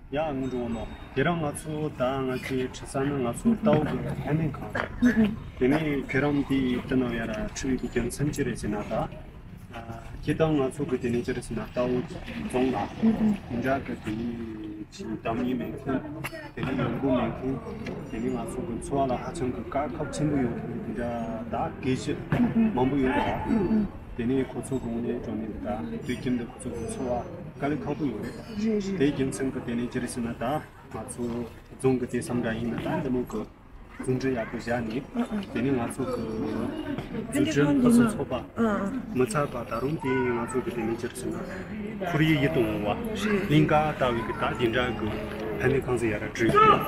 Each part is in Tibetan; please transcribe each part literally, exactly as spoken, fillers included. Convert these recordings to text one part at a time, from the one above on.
ཡ། སྔོན་འགྲོ་བ་མོ། དེ་རིང་ང་ཚོ་ད་ང་ཚོའི་ཁྲིད་ས་ནི་ང་ཚོ་རྟའུ་གི་ཕན་ནི་ཁང་། དེ་ནས་ཁྱེད་རང་དེའི་དེ་ནང་ཡར་ཁྲིད་པའི་གི་རྒྱུ་མཚན་ཅི་རེད་ཟེར་ན། ད་སྐྱེ་དང་ང་ཚོ་གི་དེ་ནས་ཅི་རེད་ཟེར་ན། རྟའུ་རྫོང་ལ་འདི་འདྲ་གི་དེ་ནས་ཅིག་འདམ་ཡིག་མེད་མཁན། དེ་ནས་ཡོང་སྒོ་མེད་མཁན། དེ་ནས་ང་ཚོ་གི་འཚོ་བ་ལ་ཧ་ཅང་གི་དཀའ་ཁག་ཆེན་པོ་ཡོང་མཁན་འདི་འདྲ་ད་དགེ་བཤེས་མང་པོ་ཡོད་རེད། དེ་ནས་ཁོ་ཚོ་གི་ངོས་ནས་དྲང་གནས་ད་དུས་རྒྱུན་དུ་ཁོ་ཚོ་གི་འཚོ་བ་དཀའ་ལས་ཁག་པོ་ཡོད་རེད། རེད་རེད། དེའི་རྒྱུ་མཚན་གི་དེ་ནས་ཅི་རེད་ཟེར་ན། ད་ང་ཚོ་རྫོང་གི་དེ་བསམ་འདྲ་ཡིན་ན། ད་འདི་མོ་གི་གྲུབ་འབྲས་ཡག་པོ་བཞག་ནས། དེ་ནས་ང་ཚོ་གི་འཛུགས་སྐྲུན་ཕུན་སུམ་ཚོགས་པ་མི་ཚར་བ། ད་རུང་དེ་ང་ཚོ་གི་དེ་ནས་ཅི་རེད་ཟེར་ན། ཁོར་ཡུག་ཡིད་དུ་འོང་བ། གླིང་ག་ལྟ་བུའི་གི་ད་དེ་འདྲ་གི་ཕན་བདེ་ཁང་ཚན་ཡར་བསྒྲིགས་ཡོད།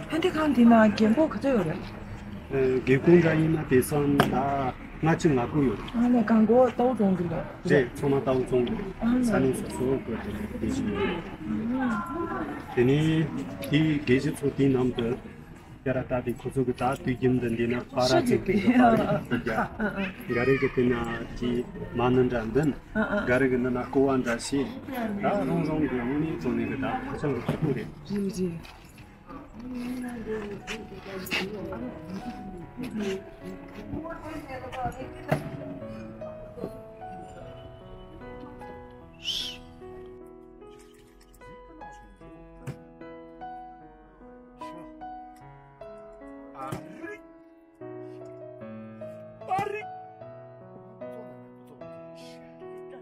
ཕན་བདེ་ཁང་དེ་ན་རྒན་པོ་ག་ཚོད་ཡོད་རེད། ཨ། རྒན་ཁོང་འདྲ་ཡིན་ན་དེང་སང་ད་ལྔ་བཅུ་ང་དགུ་ཡོད། ཨ་ནི་གང་གོ་རྟའུ་རྫོང་གི་ལ་རེད། ཚང་མ་རྟའུ་རྫོང་གི་རེད། ཨ་ནི་ས་གནས་སོ་སོ་གི་དེ་ནས་བསྡད་བཞིན་ཡོད། དེ་ནས་དེའི་དགེ་བཤེས་ཚོ་དེའི་ནང་དུ་ཡར་ལྟ་དེ་ཁོ་ཚོ་གི་ད་དུས་རྒྱུན་དུ་འདི་ན་པར་ར་ཅིག་གི་པར་ར་ཡག་པོ་རྒྱག་འགའ་རེ་གི་དེ་ན་དེ་མ་ཎི་འདྲ་འདོན། འགའ་རེ་གི་འདི་ན་སྐོར་བ་འདྲ་བྱེད། ད་རང་རང་གི་དངོས་གནས་དྲང་གནས་གི་ད་ཧ་ཅང་གི་ཁག་པོ་རེད། རེད་རེད།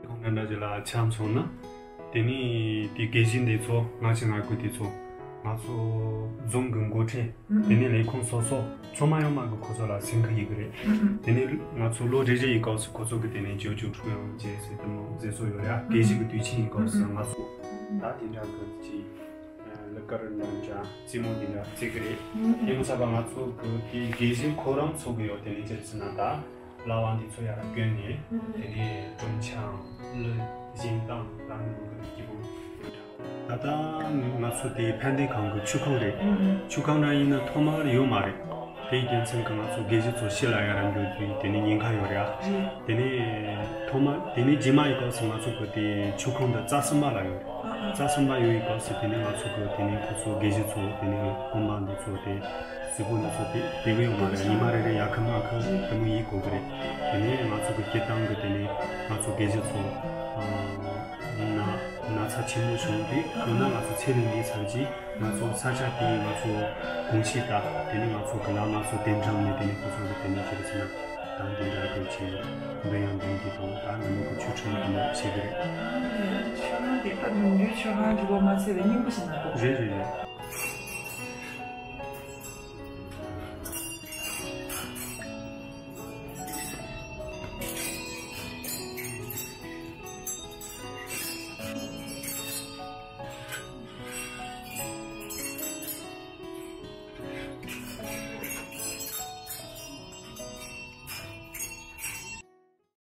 ཁོང་འདྲ་འདྲ་ཅིག་ལ་ཆ་མཚོན་ན། དེ་ནས་དེ་དགེ་བཤེས་འདི་ཚོ་ལྔ་བཅུ་ང་དགུ་དེ་ཚོ་ང་ཚོ་རྫོང་གི་འགོ་ཁྲིད། དེ་ནས་ལས་ཁུངས་སོ་སོ་ཚང་མ་ཡོང་མ་གི་ཁོ་ཚོ་ལ་སེམས་ཁུར་ཡོད་གི་རེད། དེ་ནས་ང་ཚོ་ལོ་རེ་རེ་ཡི་སྐབས་སུ་ཁོ་ཚོ་གི་དེ་ནས་ཇོ་ཇོ་ཕྲུག་ཡང་བྱས་ཟེར་དེ་མོ་མཛད་སྲོལ་ཡོད་རེད། དགེ་བཤེས་ཀྱི་དུས་ཆེན་ཡི་སྐབས་སུ་ང་ཚོ་ད་དེ་འདྲ་གི་ཅིག་གླུ་གར་འདྲ་འདྲ་རྩེད་མོ་འདི་འདྲ་རྩེ་གི་རེད། དེ་མ་ཚད་པ་ང་ཚོ་གི་དེ་དགེ་བཤེས་ཁོ་རང་ཚོ་གི་ཡོད། དེ་ནས་ཅི་རེད་ཟེར་ན། ད་གླ་བ་འདི་ཚོ་ཡར་བསྐྱོན་ནས་དེ་ནས་སྒྲུང་ཆང་གླུ་གཞས་གཏོང་ད་ནི་མོ་གི་སྐྱིད་པོ་ཡོད་འདྲ། ད་ལྟ་ང་ཚོ་དེ་ཕན་བདེ་ཁང་གི་ཆུ་ཁང་རེད། ཆུ་ཁང་འདྲ་ཡིན་ན་ཐོག་མར་ཡོད་མ་རེད། དེའི་རྒྱུ་མཚན་གྱིས་ང་ཚོ་དགེ་བཤེས་ཚོ་ཕྱི་ལ་ཡར་འགྲོ་དུས་དེ་ནས་ཉེན་ཁ་ཡོད་རེད་ཨ། དེ་ནས་ཐོག་མ་དེ་ནས་རྗེས་མ་ཡི་སྐབས་སུ་ང་ཚོ་གི་དེ་ཆུ་ཁང་འདི་རྩ་གསུམ་པ་ལ་ཡོད་རེད། རྩ་གསུམ་པ་ཡོད་ཡི་སྐབས་སུ་དེ་ནས་ང་ཚོ་གི་དེ་ནས་ཁོ་ཚོ་དགེ་བཤེས་ཚོ་དེ་ནས་སྐོམ་པ་འདི་ཚོ་དེ་གཟུགས་པོ་འདི་ཚོ་དེ་བདེ་གི་ཡོད་མ་རེད། ཉི་མ་རེ་རེ་ཡར་ཁུ་མར་ཁུ་དེ་མོ་ཡིན་དགོས་གི་རེད། དེ་ནས་ང་ཚོ་གི་སྐྱིད་ཐང་གི་དེ་ནས་ང་ཚོ་དགེ་བཤེས་ཚོ་ན་ན་ཚ་ཆེན་མོ་བྱུང་དུས། ཡང་ན་ང་ཚོ་ཚེ་རིང་ལུས་ཚར་རྗེས། ང་ཚོ་ས་ཆ་དེའི་ང་ཚོ་གོམས་གཤིས་དང་དེ་ནས་ང་ཚོ་གི་བླ་མ་ཚོ་གདན་དྲངས་ནས། དེ་ནས་ཁོ་ཚོ་གི་དེ་ནས་ཅི་རེད་ཟེར་ན། ད་འདི་འདྲ་གི་ཆེད་འདོན་ཡང་འདོན་གྱི་དང་། ད་འདི་མོ་གི་ཆོ་འཕྲུལ་འདི་མོ་བྱེད་གི་རེད། ཆོས་ཁང་དེ་ད་ནམ་རྒྱུན་ཆོས་ཁང་གི་སྒོ་མ་ཚད་པའི་སྙིང་པོ་ཞིག་ན་གོ། རེད་རེད་རེད།